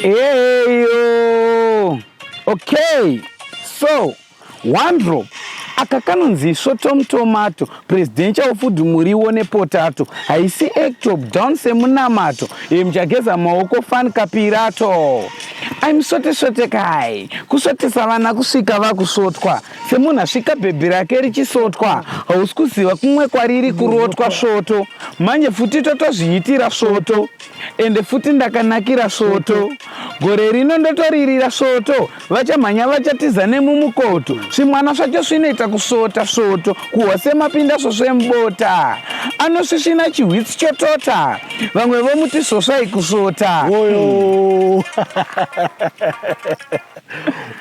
Eyo. Okay. So, one drop. Aka kanonzi svotomutomato, presidential food muriwo nepotato. Haisi ectop down semunamato. Iye muchageza maoko fan kapirato. I'm svote svote kai. Kusvotesa vana kusvika vakusvotwa. Semunhu asvika bhebhi rake richisotwa. Hausi kuziva kumwe kwariri kurotwa svoto. Manje futi totozviitira svoto. Ende futi ndakanakira svoto. Gore rino ndotoririra svoto. Vachamhanya vachatiza nemumukoto. Zvimwana zvacho zvinoita kusvota svoto. Kuhwa semapinda svosve mubota. Anosvisvina chihwitsi chotota. Vamwe vomuti svosvai kusvota. Woyo.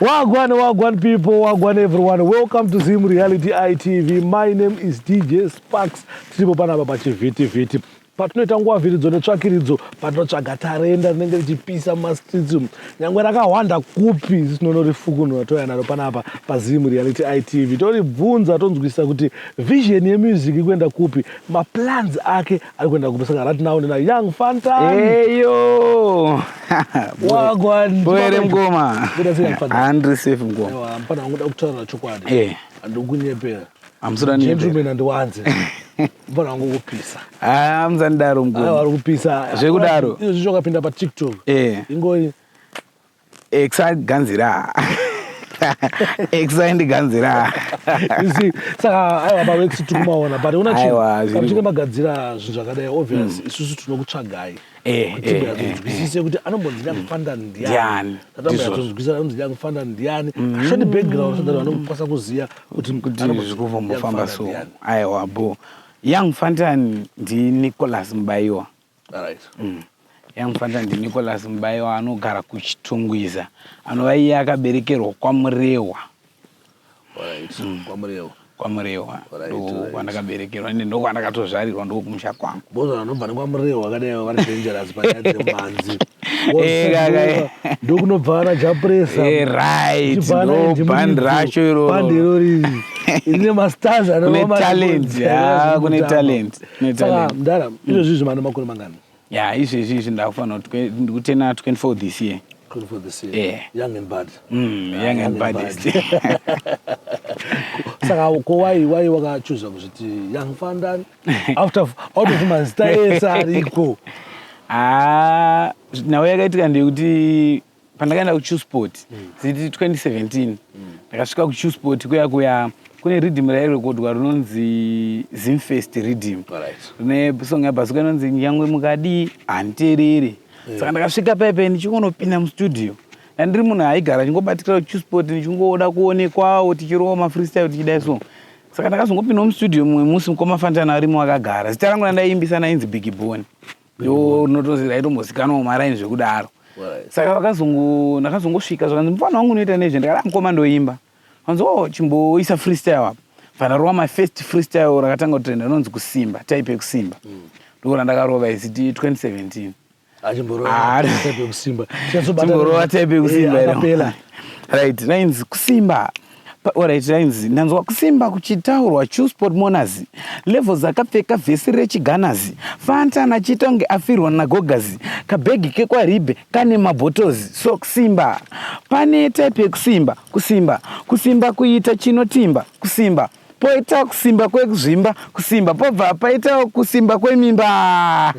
Wagwan, wagwan people, wagwan everyone. Welcome to Zim Reality ITV. My name is DJ Sparks. Tiripo panapa pachivhitivhiti. Patinoita nguva vhiridzo netsvakiridzo, patinotsvaga tarenda rinenge richipisa mumastreets umu. Nyangwe rakahwanda kupi, isu tinonorifukunura touya naro panapa paZim Reality ITV. Toribvunza tonzwisisa kuti vision yemusic ikuenda kupi, maplans ake ari kuenda kupi. Saka right now ndina Young Fantan. Eyo. Wagwan. Boere mukoma. Kuda sei Young Fantan? Handiri safe mukoma. Aiwa, mfana wangu da kutaura chokwadi. Eh. Handikunyepera. Hamusura nyepera. Gentleman handiwanze. Mfana wangu kupisa. Ah, musandidaro Aiwa mukoma. ari kupisa. Zvekudaro. Izvo zvakapinda pa TikTok. Eh. Ingori Exa ganzira. Exa ndiganzira. You see, saka aiwa maworks tiri kumaona but una Aiwa, zviri- chinge magadzira zvinhu zvakadai, obvious isusu tinokutsvagai kuti timbonyatsonzwisise kuti anombonzi Young Fantan ndiani. Ndiani, Tatambonyatsonzwisisa anonzi Young Fantan ndiani, short background so that vanokwanisa kuziva kuti Kuti anombonzi Young zvikuvombofamba Fantan so. ndiani. Aiwa bo. Young Fantan ndiNicholas Mubaiwa. Alright. Young Fantan ndiNicholas Mubaiwa anogara kuChitungwiza. Anova iye akaberekerwa kwaMurewa. Alright. KwaMurewa. KwaMurewa. Alright, Ndo alright. kwandakaberekerwa ende ndokwandakatozvarirwa ndokumusha kwangu. Bozo vanobva nekwaMurewa vakadai vari dangerous panyaya dzemhanzi. Kaka, Ndokunobva ana Japresa. Right, Chibva ana ndo Andy band Muridzo. racho iroro. Band irori rine mastars Kune talent, ya, kune talent, kune Saka talent. mudhara, izvozvi izvi mane makore mangani? Ya, izvezvi izvi ndakufanira kuti ndikutena 24 this year. 24 this year. Young and bad. Young and baddest. Saka ko why wakachuza kuzviti Young Fantan after out of mazita ese ariko? Ah, nhau yakaitika ndeyekuti pandakaenda kuChillspot ziti 2017, ndakasvika kuChillspot kuya kuya kune riddim rairekodwa rinonzi Zimfest riddim. Rine song yaBhasuka inonzi "Nyangwe mukadii handiterere". Saka ndakasvika paipai ndichingonopinda mustudio, ndandiri munhu aigara achingobatikira kuChillspot, ndichingoda kuonekwawo tichirova mafreestyle tichidai so. Saka ndakazongopindawo mustudio mumwe musi, mukoma Fantana arimo akagara. Zita rangu randaiimbisa nainzi Big Bone, ndo rinotozi raitombozikanwawo maraini zvekudaro. Saka ndakazongosvika zvakanzi, "Mufana wangu, unoita nezve?" Ndakati, "Mukoma, ndoimba." Vanzi, "Oh, chimboisa freestyle apa." Pandarova my first freestyle rakatanga kutrenda rinonzi "Kusimba", type yekusimba, ndo randakarova iziti 2017. Achimborova type yekusimba. Chimborova type yekusimba iro. Akapela. Right, rainzi "Kusimba". Alright, rainzi, "Ndanzwa kusimba kuchitaurwa Chillspot monazi levels akapfeka vhesi rechiganazi Fantan achiita kunge afirwa nagogazi kabhegi kekwaribhe kane mabhotozi. So kusimba pane type yekusimba, kusimba, kusimba kuita chinotimba, kusimba poita kusimba kwekuzvimba, kusimba pobva paitawo kusimba kwemimba."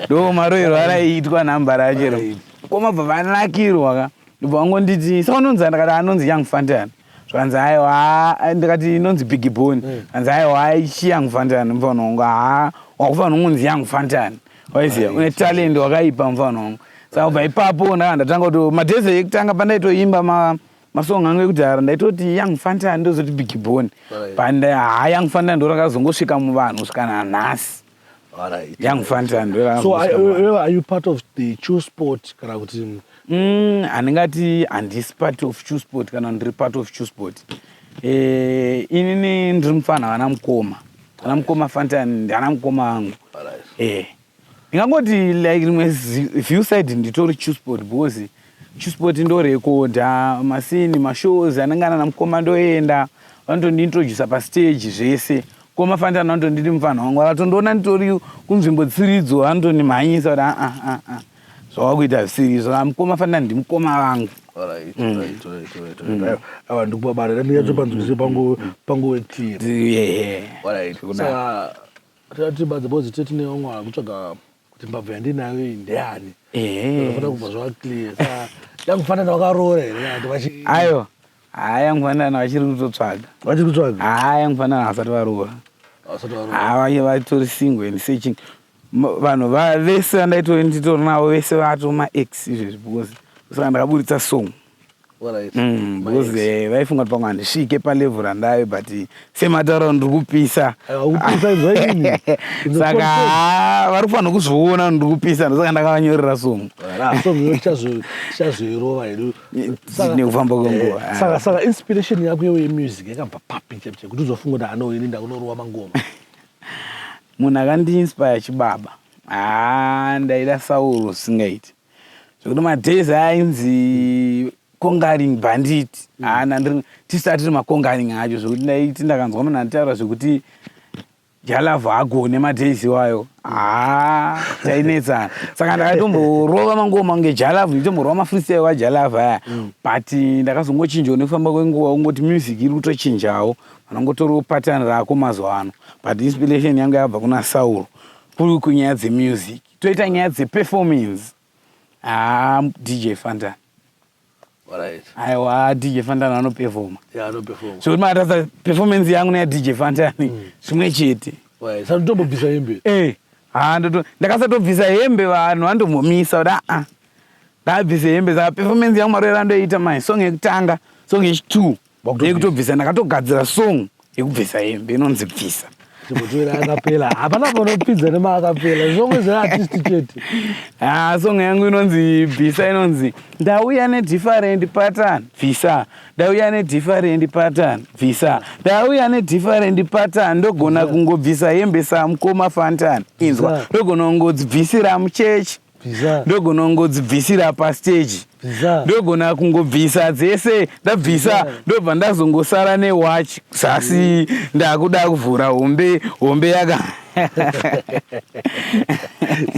Ndo maroero araiitwa nhamba rachero. Komabva vanakirwa ka, ndobva vangonditi, "Saka unonzi?" Ndakati, "Anonzi Young Fantan." Zvanzi, "Aiwa." Ndikati, "Inonzi Big Bone." Anzi, "Aiwa, ichi Young Fantan, mufana wangu, ha, wakufanira kungonzi Young Fantan, waiziya une talent, wakaipa mufana wangu." Saka kubva ipapo ndaka ndatanga kuti madhezi ekutanga pandaitoimba masong angu ekudhara ndaitoti Young Fantan, ndozoti Big Bone. Panda ha, Young Fantan ndo rakazongosvika muvanhu kusvika nanhasi. Young Fantan ndo So rakazongosvika muvanhu. Are you part of the Chillspot kana kuti? Handingati handisi part of Chillspot kana ndiri part of Chillspot. Inini ndiri mufana vana mukoma, ana mukoma Fantan ndiana mukoma vangu. Ndingangoti like rimwe view side nditori Chillspot because Chillspot ndorekodha masini, mashows anenge ana mukoma ndoenda, vanotondiintrodusa pastage zvese. Koma Fantan vanotonditi mufana wangu, vakatondiona nditori kunzvimbo dzisiridzo vanotondimhanyisa kuti aa aa. Zvavakuita zvisiri izvo. Mukoma Fantan ndimukoma vangu. Aiwa, ndikupa bara ndinyatsopannzwise panguve clear. Saka tibadza because tine vamwe vakutsvaga kuti mbabvu yandinayo iyi ndeyani. Zvofanira kubva zvava clear. Saka yangufanana wakaroora here kana kuti vachi? Aiwa, haa, yangufanana vachiri kutotsvaga. Vachiri kutsvaga? Haa, yangufanana vasati varoora. Vasati varoora. Haa, vatori single and searching. Vanhu vese vandaitori nditori navo vese vatoma ex izvezvi, because saka ndakaburitsa song. Because vaifunga kuti pamwe handisvike palevel randayo, but sematauro ndiri kupisa. Kupisa izvaini. Saka haa, vari kufanira kuzviona ndiri kupisa, ndosaka ndakavanyorera song. Song iyo tichazoirova hedu. Nekufamba kwenguva. Saka inspiration yako iwe yemusic yakabva papi chaipo kuti uzofunga kuti ano ini ndakunorova mangoma? Munhu akandiinspire chibaba. Haa, ndaida Sauro zvisingaiti, zvekuti madays ainzi Conquering Bandit, haa, tisati tiri maconquering acho, zvekuti ndaiti ndakanzwa munhu anditaura zvekuti Jah Love agone, madays iwayo, haa, tainetsana. Saka ndakatomborova mangoma kunge Jah Love, nditomborova mafreestyle waJah Love aya, but ndakazongochinjawo nekufamba kwenguva. Ungoti music iri kutochinjawo, vanongotoriwo pattern rako mazuva ano, but inspiration yangu yabva kuna Sauro kuri kunyaya dzemusic. Toita nyaya dzeperformance, haa, DJ Fantan. Aiwa, DJ Fantan anoperforma. Yeah, anoperforma. Zvekuti matarisa performance yangu neyaDJ Fantan zvimwe chete. Saka tombobvisa hembe? Eh, haa, ndakasatobvisa hembe, vanhu vandombomisa kuti aa, ndabvise hembe. Saka performance yangu marovero andoita mai, song yekutanga, song yechi2 yekutobvisa, ndakatogadzira song yekubvisa hembe inonzi Bvisa. Timbotoera acapella. Hapana panopinza nemaacapella, zvonge zveartist chete. Ah, song yangu inonzi Bvisa, inonzi ndauya nedifferent pattern, bvisa, ndauya nedifferent pattern, bvisa, ndauya nedifferent pattern, ndogona kungobvisa hembe samukoma Fantan, inzwa. Ndogona kungodzibvisira muchechi. Bvisa. Ndogona kungodzibvisira pastage. Bvisa. Ndogona kungobvisa dzese, ndabvisa, ndobva ndazongosara newatch zasi, ndakuda kuvhura hombe, hombe yaka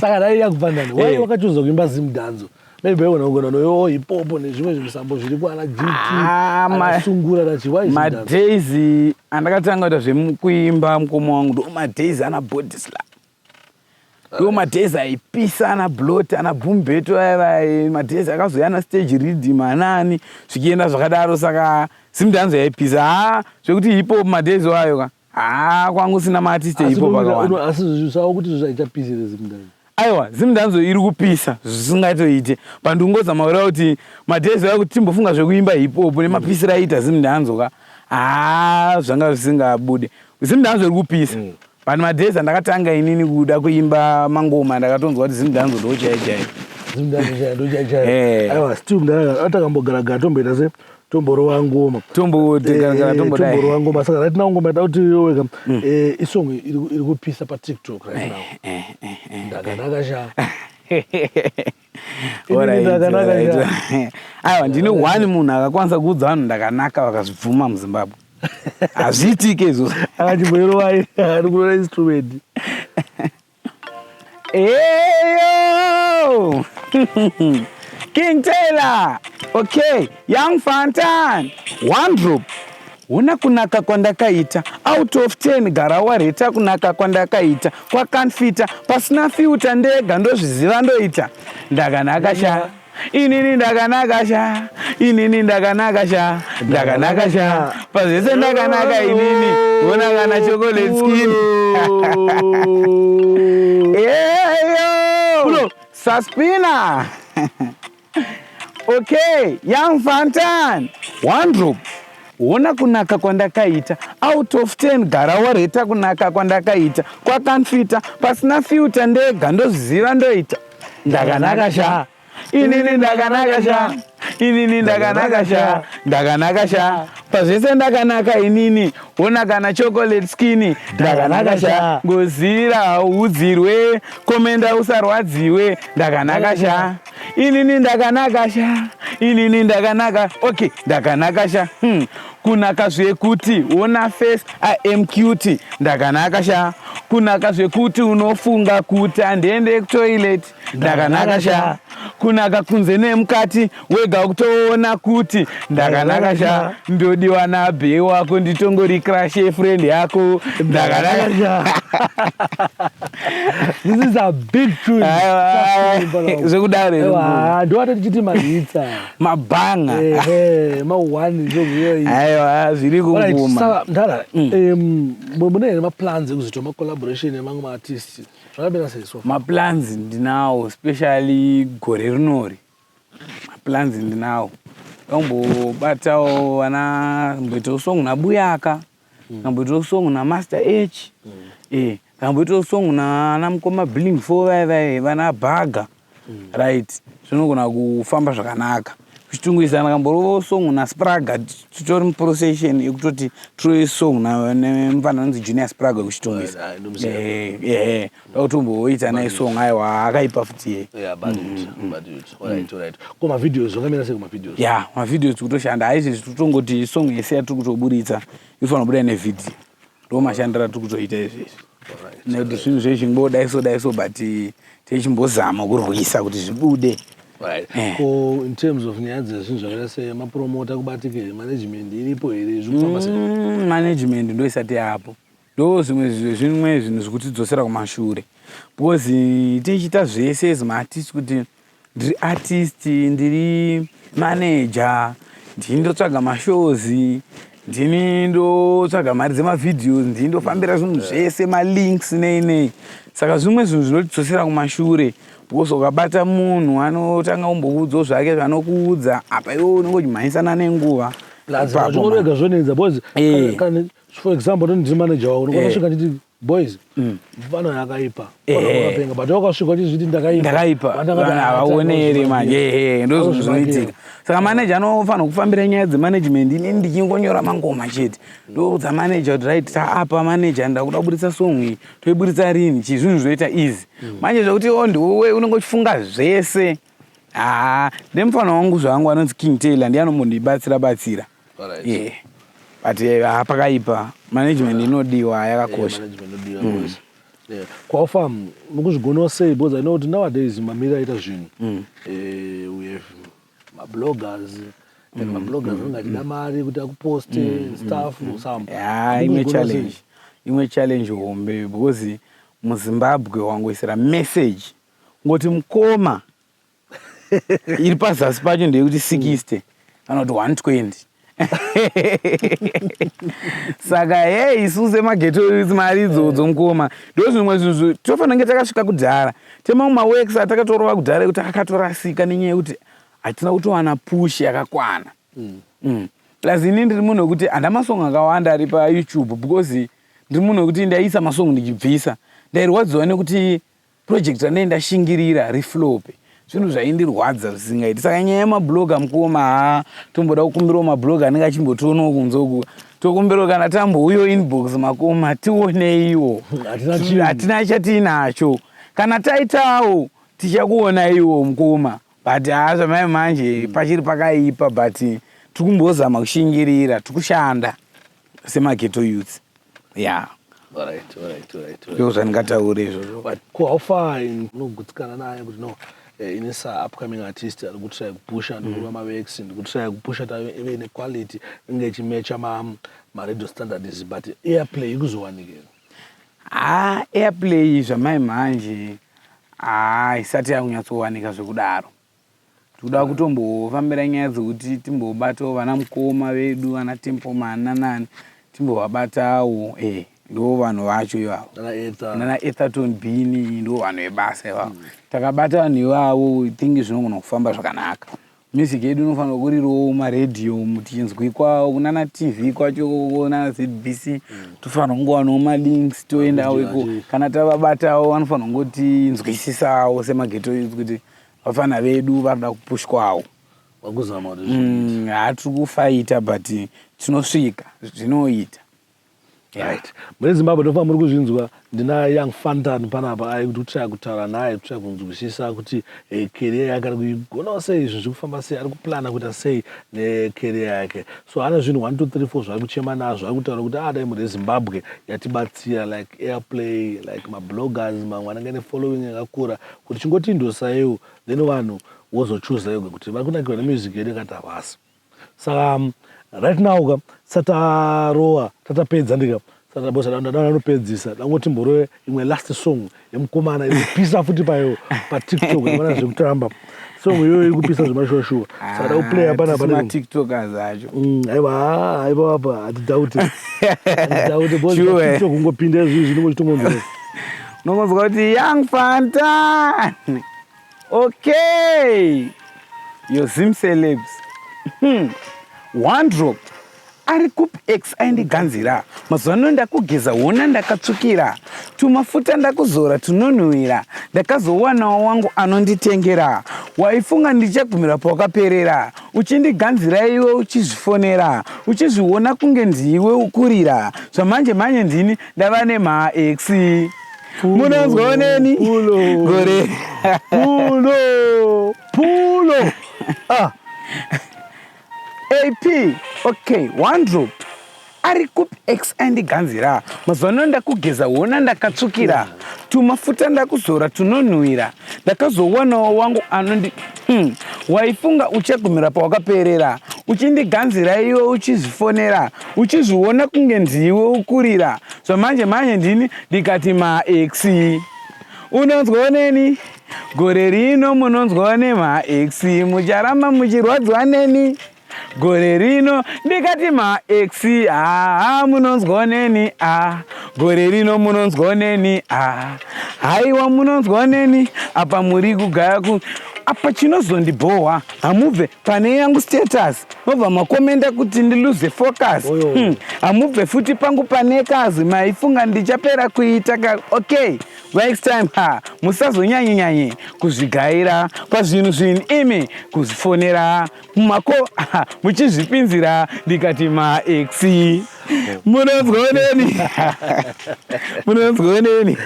Saka dai yakubvanani wai wakachuza kuimba Zimdancehall? Maybe aiona kugona noyo hip hop nezvimwe zvimisambo zviri kuana GT, anasungura nachi. Why Zimdancehall? Madays andakatanga kuita zvekuimba, mukoma wangu, ndo madays ana Bodisla, ndo madays aipisa ana Blot, ana Bumbeto aiva madays akazouya ana Stage Riddim, anani, zvichienda zvakadaro. Saka Zimdancehall yaipisa. Haa, zvekuti hip hop madays wayo ka, haa, kwangu usina maartist ehip hop akawanda. Asi zvisava kuti zvaichapisire Zimdancehall? Aiwa, Zimdancehall iri kupisa zvisingatoite pandingozama kureva kuti madays ayo kuti timbofunga zvekuimba hip hop nemapisiro aiita Zimdancehall ka, haa, zvanga zvisingabude. Zimdancehall iri kupisa, but madays andakatanga inini kuda kuimba mangoma, ndakatonzwa kuti Zimdancehall ndo chai chai. Zimdancehall ndo chai chai. Aiwa, still ndatakambogaragara, tomboita se tomborova ngoma. Tombogaragara, tombodai. Tomborova ngoma. Saka right now ngoma yada kuti yoweka isong iri kupisa paTikTok right now, Ndakanaka Sha. Alright, Ndakanaka alright. sha. Aiwa, ndine one munhu akakwanisa kuudza vanhu ndakanaka vakazvibvuma muZimbabwe. Hazviitike izvozvo. Akachimboirova ari kurora instrument. Eyo! King Taylor! Okay, Young Fantan! One drop. Huna kunaka kwandakaita, out of 10 gara wareta kunaka kwandakaita, kwakanfita pasina filter, ndega ndozviziva ndoita ndakanaka sha, inini ndakanaka sha, inini ndakanaka sha, ndakanaka sha, pazvese ndakanaka inini, ona kana chocolate skin. Eyo! Saspina! Okay, Young Fantan! One drop. Hona kunaka kwandakaita, out of 10 gara wareta kunaka kwandakaita, kwakanfita pasina filter, ndega ndozviziva ndoita ndakanaka sha, inini ndakanaka sha, inini ndakanaka sha, ndakanaka sha, pazvese ndakanaka inini, ona kana chocolate skin, ndakanaka sha, ngozira hauudzirwe, komenda usarwadziwe, ndakanaka sha, inini ndakanaka sha, inini ndakanaka. Okay, ndakanaka sha. Kunaka zvekuti ona face, I am cute, ndakanaka sha. Kunaka zvekuti unofunga kuti handiende kutoilet, ndakanaka sha. Kunaka kunze nemukati, wega kutoona kuti ndakanaka sha. Ndodiwa nabe wako, nditongori crush yefriend yako, ndakanaka sha. This is a big tune. Aiwa, zvekudaro here? Aiwa, ndowati tichiti mahitsa. Mabhanga. Ehe, ma-one ndokuyoyi. Aiwa, zviri kunguma. Saka mdara, mune here maplans ekuzoita macollaboration nemamwe maartist? Zvakamira sei so far? Maplans ndinawo, especially gore rinori. Maplans ndinawo. Ndambobatawo vana, mboitawo song naBuyaka, ndamboitawo song naMaster H, ndamboitawo song nana mukoma Bling 4 vaya vaya vana Bhaga. Right, zvinogona kufamba zvakanaka. Kuchitungwiza ndakamborova song naSpraga, titori muprocession yekutoti tirove song nemufana anonzi Junior Spraga wekuChitungwiza. Right, ndomuziva. Ndakutomboita naye song, aiwa, akaipa futi iye. Yeah, bad youth, bad youth. Alright, alright. Ko mavideos zvakamira sei kumavideos? Ya, mavideos tikutoshanda. Haizvezvi tikutongoti song yese yatiri kutoburitsa inofanira kubuda nevhidhiyo. Ndo mashandiro atiri kutoita izvezvi. Nekuti zvinhu zvechingodai so dai so, but tichimbozama kurwisa kuti zvibude. Ko in terms of nyaya dzezvinhu zvakaita semapromota, kubatika here, management iripo here, zviri kufamba sei? Management ndo isati yapo. Ndo zvimwe zvinhu zvekutidzosera kumashure, because tichiita zvese as maartist, kuti ndiri artist, ndiri manager, ndini ndotsvaga mashows, ndini ndotsvaga mari dzemavideos, ndini ndofambira zvinhu zvese, malinks, nei nei. Saka zvimwe zvinhu zvinotidzosera kumashure, because ukabata munhu anotanga kumbokuudzawo zvake zvanokuudza, apa iwe unenge uchimhanyisana nenguva. Plus Ipapo. Zvingorega zvonetsa because kana, for example, ndini ndiri manager wako, unokona svika nditi, "Boys, mufana yakaipa." Wakapenga, but wakasvika uchizviti ndakaipa. Ndakaipa. Vanhu vanhu havaoneri manje. Ehe, ndo zvinhu zvinoitika. Saka manager anofanira kufambira nyaya dzemanagement, inini ndichingonyora mangoma chete. Ndoudza manager kuti, "Right, taapa manager, ndakuda kuburitsa song iyi, toiburitsa rini?" Chii, zvinhu zvinoita easy manje. Zvekuti o ndiwe unenge uchifunga zvese, haa, nemufana wangu zvangu anonzi King Taylor, ndiye anombondibatsira batsira. Yeah, but haa, pakaipa, management inodiwa, yakakosha. Management inodiwa, boys. Yeah. Kwafa mukuzvigonawo sei? Because I know kuti nowadays mamiriro aita zvinhu, we have mabloggers, and mabloggers anenge achida mari kuti akuposte stuff some. Ya, imwe Mukuzvigonawo sei? challenge, imwe challenge hombe, because muZimbabwe wangoisira message ngoti mukoma, iri pazasi pacho ndeyekuti 60 kana kuti 120. Saka hei, isu semaghetto, mari idzodzo mukoma, ndo zvimwe zvinhu tofanira kunge takasvika kudhara. Temamwe maworks atakatorova kudhara ekuti akatorasika nenyaya yekuti hatina kutowana push yakakwana. Plus ini ndiri munhu wekuti handa masong akawanda ari paYouTube, because ndiri munhu wekuti ndaiisa masong ndichibvisa. Ndairwadziwa nekuti project randai ndashingirira riflope, zvinhu zvaindirwadza zvisingaiti. Saka nyaya yemabloga mukoma, ha, tomboda kukumbirawo mabloga anenge achimbotionawo kunze uku, tokumbirawo kana tambouyo inbox, makoma, tioneiwo. Hatina chinhu. Hatina chatiinacho. Kana taitawo tichakuonaiwo mukoma, but haa, zvamai manje pachiri pakaipa, but tiri kumbozama kushingirira, tiri kushanda semaghetto youths, ya. Ndo zvandingataure izvozvo. But ko how far unogutsikana naye kuti no, ini sa-upcoming artist ari kutry kupusha, ndikurova maworks, ndikutry kupusha ta ive nequality inge ichimecha maradio standards, but airplay ikuzowanika here? Ha, airplay zvamai manje, haa, isati yakunyatsowanika zvekudaro. Tikuda kutombofambira nyaya dzekuti timbobatawo vana mukoma vedu, vana Tempoman nanani, timbovabatawo. Ndo vanhu vacho ivavo. Nana Ether. Nana Etherton Bini, ndo vanhu vebasa ivavo. Takabata vanhu ivavo, we think zvinogona kufamba zvakanaka. Music yedu inofanirwa kurirawo mumaredhiyo, tichinzwikwawo kunana TV kwacho, nana ZBC. Tofanira kungowanawo malinks, toendawo iko. Kana tavabatawo, vanofanira kungotinzwisisawo semaghetto youths kuti vafana vedu varikuda kupushwawo. Vakuzama kuti Hatiri kufaita, but tinosvika, zvinoita. Right, mune Zimbabwe ndofa muri kuzvinzwa. Ndina Young Fantan panapa, ai kuti kutraya kutaura naye, kutraya kunzwisisa kuti career yake ari kuigonawo sei, zvinhu zviri kufamba sei, ari kuplana kuita sei necareer yake. So ane zvinhu 1 2 3 4 zvaari kuchema nazvo. Ari kutaura kuti adai mhuri yeZimbabwe yatibatsira, like airplay, like mabloggers mamwe anenge ane following yakakura, kuti chingoti indosaiwo, then vanhu wozochuza yoga kuti vari kunakirwa nemusic yedu yakati havasi. Saka right now ka satarowa tatapedza, ndika ndada nopedzisa dangoti mborove imwe last song yemukomana iri kupisa futi payo paTikTok. Amana zvekutamba, song iyoyo iri kupisa zvemashuwashuwa, saka da kuplaya panapa. Matiktokers acho. Aiwa, aiwa, apa hatidhauti, hatidhauti. TikTok kungopinda izvi zvinongo chitongonzwa. Unongonzwa kuti Young Fantan. Okay, your Zim celebs. One drop ari kupi? Ex aindiganzira. Mazuva ano ndakugeza, hona ndakatsvukira, tumafuta ndakuzora tunonhuhwira. Ndakazowanawo wangu anonditengera. Waifunga ndichagumira pawakaperera, uchindiganzira iwe, uchizvifonera, uchizviona kunge ndiwe ukurira. Zvamanje manje ndini ndava nemaex. Munonzwawo neni gore. Pulo pulo, ah. Ap okay, one drop ari kupi? Ex aindiganzira. Mazuva ano ndakugeza, hona ndakatsvukira, tumafuta ndakuzora tunonhuhwira. Ndakazowanawo wangu anondi. Waifunga uchagumira pawakaperera, uchindiganzira iwe, uchizvifonera, uchizviona kunge ndiwe ukurira. Zvamanje manje ndini ndikati maex. Unonzwawo neni gore rino, munonzwawo nemaex, mucharamba muchirwadzwa neni gore rino. Ndikati maex, haa, munonzwawo neni a gore rino, munonzwawo neni a. Haiwa, munonzwawo neni. Apa muri kugaya ku apa chinozondibhohwa, hamubve pane yangu status, mobva makomenda kuti ndiluze focus. Hamubve futi pangu pane kazi. Maifunga ndichapera kuita ka. Okay, next time ha, musazonyanye-nyanye kuzvigaira pazvinhu zvinhu imi, kuzvifonera mumako muchizvipinzira. Ndikati maex, munonzwawo neni, munonzwawo neni.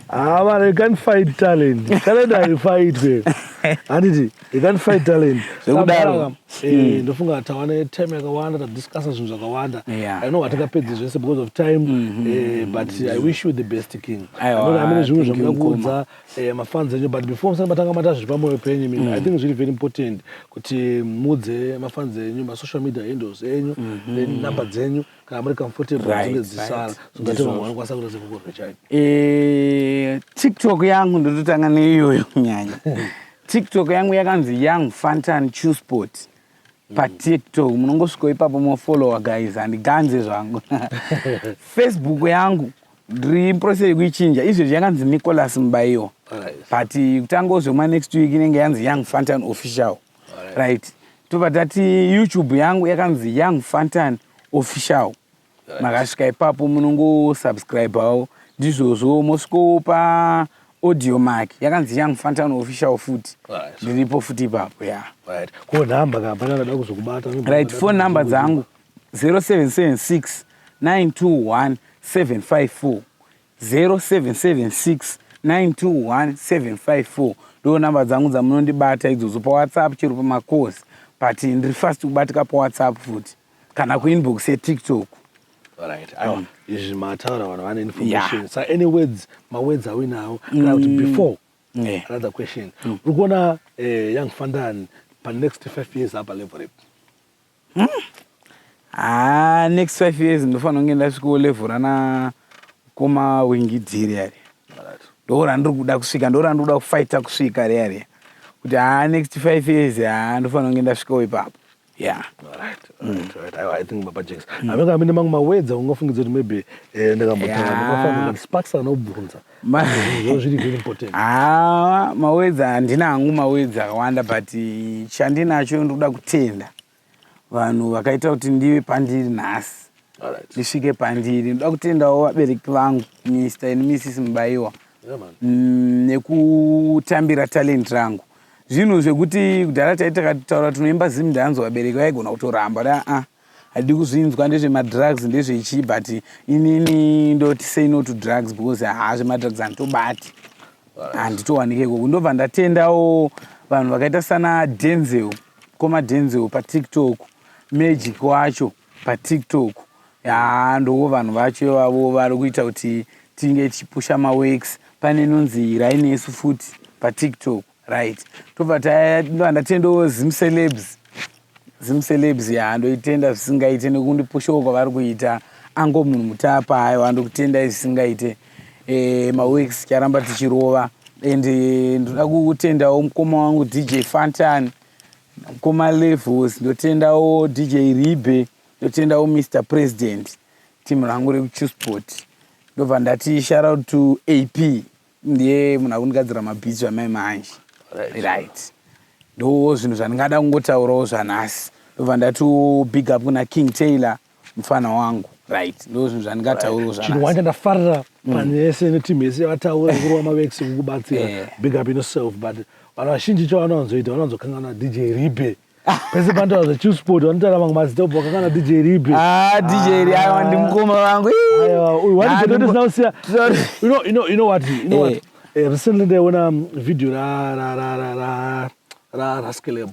Ah, man, you can't fight talent. Talent haifight, handiti? You can't fight talent. Zvekudaro. Ndofunga tawa netime yakawanda, tadiscussa zvinhu zvakawanda. I know hatingapedzi zvese because of time, but I wish you the best, king. Amene zvimwe zvamuda kuudza mafans enyu, but before musati matanga mata zviri pamwoyo penyu, mina I think zviri very important kuti muudze mafans enyu masocial media handles enyu, then number dzenyu kana muri comfortable dzinge dzisara, so that vamwe vanokwanisa kuita sekukurechai. TikTok yangu, ndototanga neiyoyo kunyanya. TikTok yangu yakanzi Young Fantan Chewsport paTikTok. Munongosvikawo ipapo mofollowa guys, handiganze zvangu. Facebook yangu ndiri process yekuichinja izvezvi, yakanzi Nicholas Mubaiwa, but kutangawo zvema next week inenge yanzi Young Fantan Official. Right, tobva tati YouTube yangu yakanzi Young Fantan Official. Makasvika ipapo munongosubscribewo, ndizvozvo. Mosvikowo pa Audiomack, yakanzi Young Fantan Official futi. Ndiripo futi ipapo, ya. Right, ko nhamba kana pane anoda kuzokubata? Right, phone number dzangu 0776 921 754, 0776 921 754, ndo namba dzangu dzamunondibata idzodzo paWhatsApp, chero pamacalls, but ndiri fast kubatika paWhatsApp futi kana kuinbox yeTikTok. Right, aiwa, izvi mataura, vanhu vane information. Sa any words, mawords awinawo kana kuti before another question, uri kuona Young Fantan panext 5 years apa level ripi? Ha, next 5 years ndofanira kunge ndasvikawo level rana koma Winky D riya riya. Ndo randiri kuda kusvika, ndo randiri kuda kufaita kusvika riya riya, kuti ha, next 5 years, ha, ndofanira kunge ndasvikawo ipapo, ya. Right. Aiwa, I think Baba Jakes amene amene mamwe mawords aungafungidza kuti maybe ndakambotaura, ndakafanira kuti Sparks anobvunza, zvo zviri very important. Ha, mawords handina hangu mawords akawanda, but chandinacho, ndikuda kutenda vanhu vakaita kuti ndive pandiri nhasi, ndisvike pandiri. Ndoda kutendawo vabereki vangu, Mr and Mrs Mubaiwa, Yeah, man. Nekutambira talent rangu. Zvinhu zvekuti kudhara taiti takataura tinoimba Zimdancehall, vabereki vaigona kutoramba da a. Handidi kuzvinzwa ndezvemadrugs, ndezvechii, but inini ndoti say no to drugs, because haa, zvemadrugs handitobati, handitowanike ikoko. Ndobva ndatendawo vanhu vakaita sana Denzel, koma Denzel paTikTok, Magic wacho paTikTok. Ya, ndowo vanhu vacho ivavo vari kuita kuti tinge tichipusha maworks. Pane inonzi Rainesu futi paTikTok, right? Tobva ndobva ndatendawo Zimcelebs. Zimcelebs, ya, ndoitenda zvisingaite nekundipushawo kwavari kuita. Ango Munhu Mutapa, aiwa, ndokutendai zvisingaite. Maworks charamba tichirova. And ndoda kutendawo mukoma wangu DJ Fantan, mukoma Levels, ndotendawo DJ Ribe, ndotendawo Mr President, timu rangu rekuChewsport. Ndobva ndati shout out to AP, ndiye munhu akundigadzira mabeats zvamai manje. Right, ndo zvinhu zvandingada kungotaurawo zvanhasi. Ndobva ndati big up kuna King Taylor, mufana wangu. Right, ndo zvinhu zvandingataurawo. Chinhu zvanhasi. Wanja ndafarira pane yese netimu yese yavataura kurova maworks, kukubatsira. Big up yourself. But vanhu vazhinji chavanowanzoita, vanowanzokanganwa DJ Ribe. Pese panotaura zveChillspot vanotaura mamwe mazita, obva vakanganwa DJ Ribe. Ah, DJ Ribe, aiwa, ndimukoma vangu. Aiwa, uyu wani chete ndisina kusiya. You know what, you know what, recently ndaiona video ra ra ra ra ra ra raSkeleb.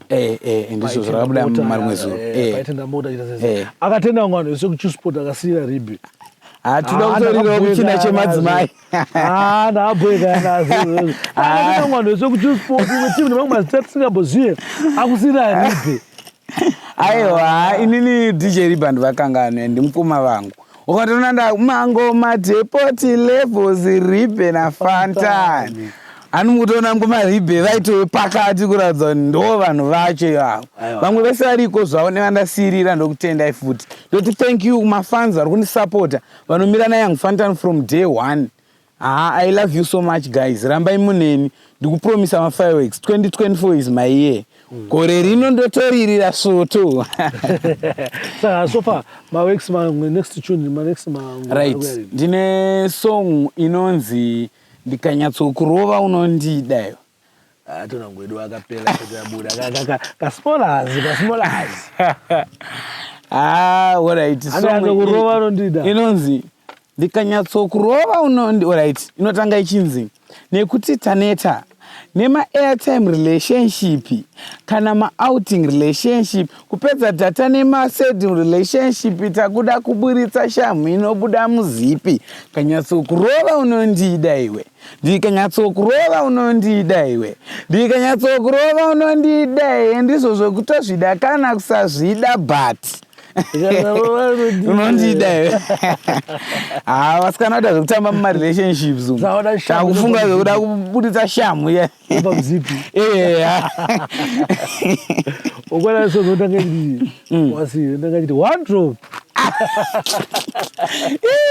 Ndizvo zvakabuda marimwe zuro. Paitenda mota chita sese. Akatenda vamwe vanhu vese kuChillspot, akasiyira Ribe. Hatinoda kutorirawo kuchina chemadzimai. Ah, ndabweka nazvo. Akatenda vamwe vanhu vese kuChillspot, imwe timu nemamwe mazita tisingambozive, akusiyira Ribe. Aiwa, inini DJ Ribe ndivakanganwe, ndimukoma vangu. Ukatoona nda mangoma Depot, Levels, Ribe naFantan, hani mukutoona mukoma Ribe vaitove pakati kuratidza kuti ndo vanhu vacho ivavo. Vamwe vese variko zvavo nevandasiyirira, ndokutendai futi. Ndoti thank you kumafans vari kundisapota, vanomira naYoung Fantan from day one. Ha, I love you so much, guys. Rambai muneni. Ndikupromisa mafireworks. 2024 is my year. Gore rino ndotoririra svoto. Saka so far maworks, mamwe next tune, manext ma Right, ndine song inonzi "Ndikanyatsokurova Unondida" iyo. Atonangwedu akapera abuda kasmolazi kasmolazi. Ah, alright. Song Andanyatsokurova unondida. Inonzi "Ndikanyatsokurova unondi". Alright, inotanga ichinzi, "Nekuti taneta nema-airtime relationship kana maouting relationship, kupedza data nemaseding relationship, takuda kuburitsa shamhu inobuda muzipi. Kanyatsokurova unondida iwe, ndikanyatsokurova unondida iwe, ndikanyatsokurova unondida iwe, ndizvo zvekutozvida kana kusazvida, but unondida iwe." Ha, vasikana vaita zvekutamba mumarelationships umu. Dzaoda shamhu. Takufunga zvekuda kubuditsa shamhu ye. Kubva muzipi. Eya. Ukwana sozotanga ndi wasi ndanga chiti one drop.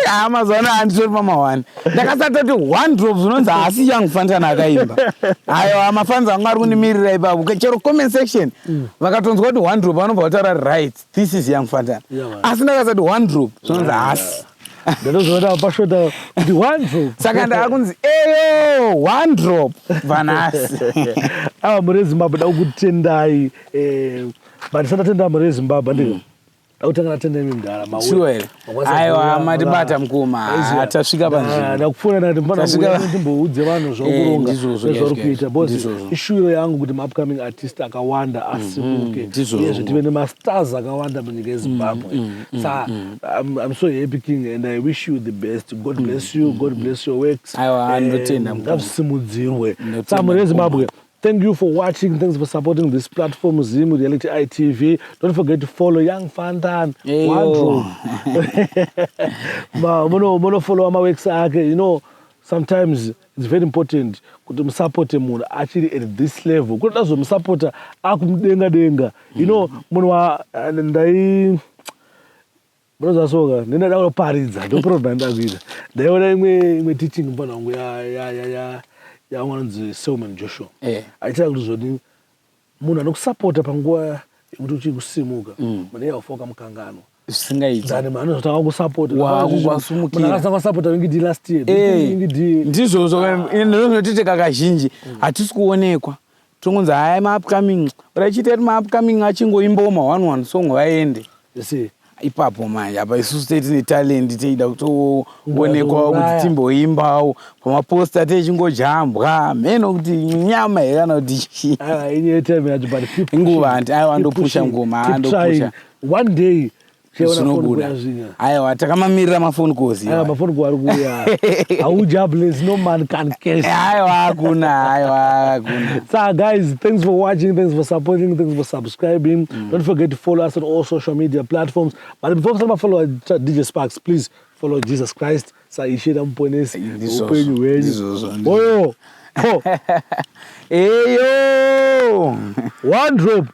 Ha, mazuva ano handitori pamahwani. Ndakasatoti one drop, zvinonzi haasi Young Fantan akaimba. Aiwa, mafans angu ari kundimirira ipapo. Chero comment section vakatonzwa kuti one drop, vanobva vataura, "Right, this is Young Fantan." Yeah, man. Asi ndakasati one drop, zvinonzi haasi. Ndatozoona pashota kuti one drop. Saka ndaakunzi eyo one drop vanhasi. Ava muri Zimbabwe, da kukutendai, but ndisandatenda muri Zimbabwe, andika dakutanga ndatenda imi mudhara. Sure here? Aiwa, matibata mukoma. Tasvika panzvimbo. Ndakupfuura ndati ndimboudze vanhu zvakuronga, Ndizvozvo, nezvauri kuita, because ndizvozvo. ishuwiro yangu kuti maupcoming artist akawanda asimuke, Ndizvozvo. uyezve tive nemastars akawanda munyika yeZimbabwe. Sa I'm so happy, King, and I wish you the best. God bless you, God bless your works. Aiwa, ndotenda, mukoma. Ngazvisimudzirwe. Ndotenda, Sa muri mukoma. yeZimbabwe, thank you for watching. Thanks for supporting this platform, Zim Reality ITV. Don't forget to follow Young Fantan. Eyo. Wardrobe. Muno follow maworks ake. Sometimes it's very important kuti musapote munhu achiri at this level. Kunoda zomusapota akumudenga denga. Munhu wa ndai munozasoka ndinoda kuparidza, ndo program ndida kuita. Ndaiona imwe teaching mufana wangu ya ya ya ya yaumwe anonzi Selman Joshua, aitira kuti zvoni munhu anokusapota panguva yekuti uchiri kusimuka, mune yaufa wakamukanganwa. Zvisingaiti. Than munhu anozotanga kusapota. Wakukwasumukira. Munhu akatanga kusapota Winky D last year. Winky D. Ndizvozvo, ndozvinotiiteka kazhinji. Hatisi kuonekwa, tongonzi haya maupcoming, urachiita kuti maupcoming achingoimbawo ma one one song vaende. You see. Ipapo manje apa isusu tei tine talent, teida kutoonekwawo kuti timboimbawo pamaposta, techingojambwa mheno kuti nyama here kana kuti chii. Nguva hanti, aiwa, andopusha ngoma, andopusha. One day. Zvinobuda. Aiwa, takamamirira maphone calls. Maphone call ari kuuya. Hau jobless, no man can cash. Aiwa, hakuna, aiwa, hakuna. So guys, thanks for watching, thanks for supporting, thanks for subscribing. Don't forget to follow us on all social media platforms. But before you follow DJ Sparks, please follow Jesus Christ saIshe naMuponesi upenyu hwenyu. Oyo ho. Eyo. One drop.